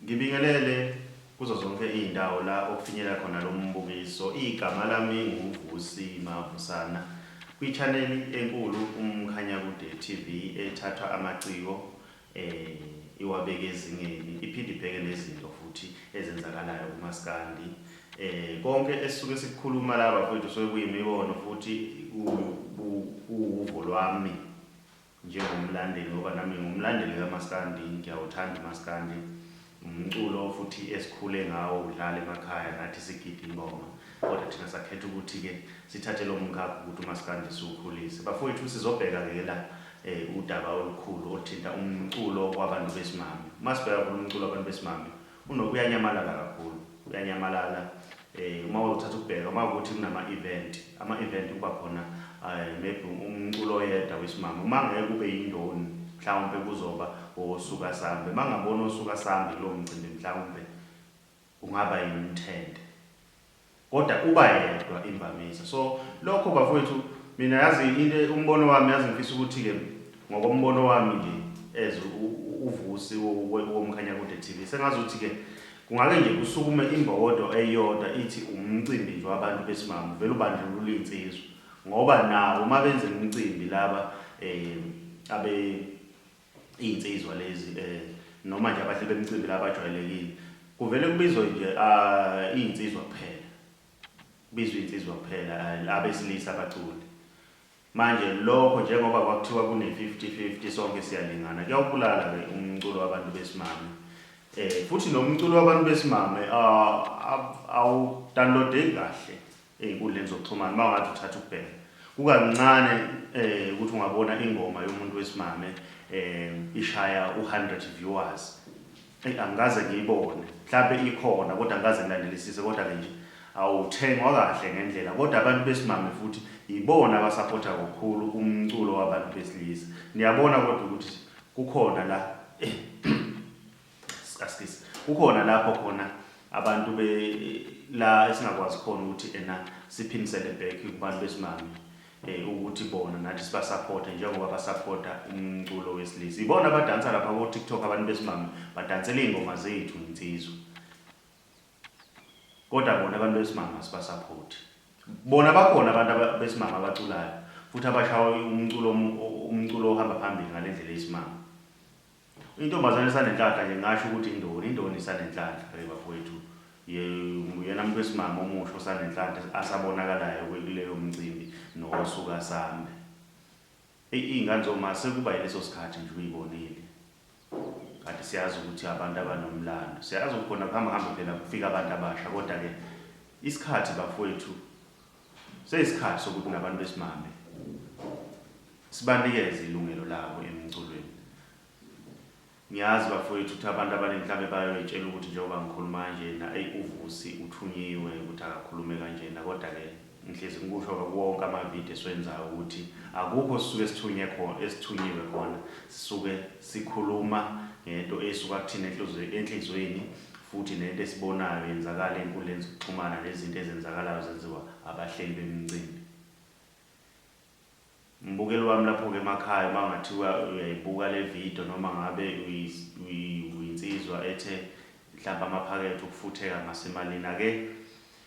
Ngibingelele kuzo zonke izindawo la okufinyelela khona lo mbukiso. Igama lami nguVusi Mavusana. Kwi-channel enkulu uMkhanyakude TV ethathwa amaciko eh iwabeke ezingeni iphinde ibheke nezinto futhi ezenzakalayo kumaskandi. Eh konke esisuke sikukhuluma la bafowethu suke kuyimibono futhi kuwuvo lwami njengomlandeli ngoba nami ngumlandeli kamaskandi, ngiyawuthanda umaskandi, umculo futhi esikhule ngawo udlala emakhaya nathi sigida ingoma kodwa thina sakhetha ukuthi-ke sithathe lo mkhakha ukuthi umaskandi siwukhulise. Bafowethu sizobheka-ke la um udaba olukhulu oluthinta umculo wabantu besimame. Uma sibheka kulo umculo wabantu besimame uyanyamalala kakhulu, uyanyamalala uma uthatha ukubheka uma ukuthi kunama event, ama event kuba khona maybe umculo oyedwa wesimame, uma ngeke kube yindoni mhlawumbe kuzoba osuka sambe, uma ngabona osuka sambe kulowo mcimbi mhlawumbe kungaba yimthende, kodwa uba yedwa imvamisa. So lokho bafowethu, mina yazi into umbono wami, yazi ngifisa ukuthi-ke ngokombono wami nje as uVusi woMkhanyakude TV, sengazuthi-ke kungake nje kusukume imbokodo eyodwa ithi umcimbi nje wabantu besimame uvele ubandlulula iy'nsizwa, ngoba nabo uma benza imicimbi laba abe iy'nsizwa lezi noma nje abahleli bemicimbi laba abajwayelekile, kuvele kubizwe nje iy'nsizwa kuphela, kubizwe iy'nsizwa kuphela, abesilisa abaculi. Manje lokho njengoba kwakuthiwa kune-50-50 sonke siyalingana, kuyawubulala-ke umculo wabantu besimame. Futhi nomculo wabantu besimame awudownloadeki kahle ey'nkundleni zokuxhumana uma ungathi uthatha ukubheka. Kukancane ukuthi ungabona ingoma yomuntu wesimame ishaya u-100 viewers. Eyi angikaze ngiyibone, mhlampe ikhona kodwa angikaze ngilandelisise kodwa-ke nje awuthengwa kahle ngendlela. Kodwa abantu besimame futhi yibona abasaphotha kakhulu umculo wabantu besilisa. Niyabona kodwa ukuthi kukhona la askies, kukhona lapho khona abantu be la esingakwazi khona ukuthi ena siphindisele back kubantu besimame ukuthi bona nathi sibasupporte njengoba basupporta umculo wesilisa. Ibona abadansa lapha ko TikTok abantu besimame, badansela iy'ngoma zethu insizwa, kodwa bona abantu besimame asibasupport. Bona bakhona abantu besimame abaculayo futhi abashawa umculo ohamba phambili ngale ndlela eyisimame. Intombazane esanenhlanhla nje ngingasho ukuthi indoni, indoni isanenhlanhla hey bafowethu. Nguyena muntu wesimame omusha osanenhlanhla asabonakalayo kuleyo mcimbi nosuka sambe. Eyi iy'ngane zoma sekuba yileso sikhathi nje uyibonile. Kanti siyazi ukuthi abantu abanomlando. Siyazi ukuthi khona kuhamba hambe phela kufika abantu abasha kodwa-ke isikhathi bafowethu seyisikhathi sokuthi nabantu besimame sibanikeze ilungelo labo emculweni. Ngiyazi bafowethu ukuthi abantu abaningi mhlambe bayoyitshela ukuthi njengoba ngikhuluma kanjena eyi uVusi uthunyiwe ukuthi akakhulume kanjena, kodwa-ke ngihlezi ngikusho kuwonke amavidiyo esiwenzayo ukuthi akukho esisuke sithunye khona, esithunyiwe khona, sisuke sikhuluma ngento esuka kuthina enhliziyweni futhi nento esibonayo yenzakala ey'nkundleni zokuxhumana nezinto ezenzakalayo zenziwa abahleli bemicimbi. Mbukeli wami lapho-ke emakhaya, uma kungathiwa uyayibuka le video noma ngabe uyinsizwa ethe mhlawumbe amaphakethe ukufutheka ngasemalini, ake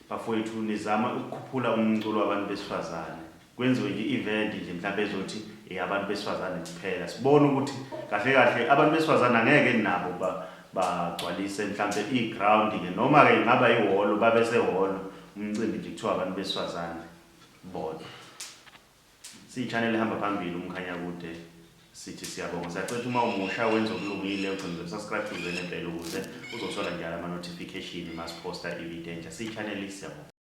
bafowethu nizame ukukhuphula umculo wabantu besifazane. Kwenziwe nje i-event nje mhlawumbe ezothi eyabantu besifazane kuphela, sibone ukuthi kahle kahle abantu besifazane angeke nabo bagcwalise mhlawumbe i-ground-ke noma-ke ingaba ihholo, babe sehholo umcimbi nje kuthiwa abantu besifazane bodwa. Siyi-channel ehamba phambili uMkhanyakude, sithi siyabonga. Siyacela uma umusha wenze okulungile ugcine subscribe uze nebhele ukuze uzothola njalo ama-notification uma siphosta ividiyo entsha. Siyi-channel, siyabonga.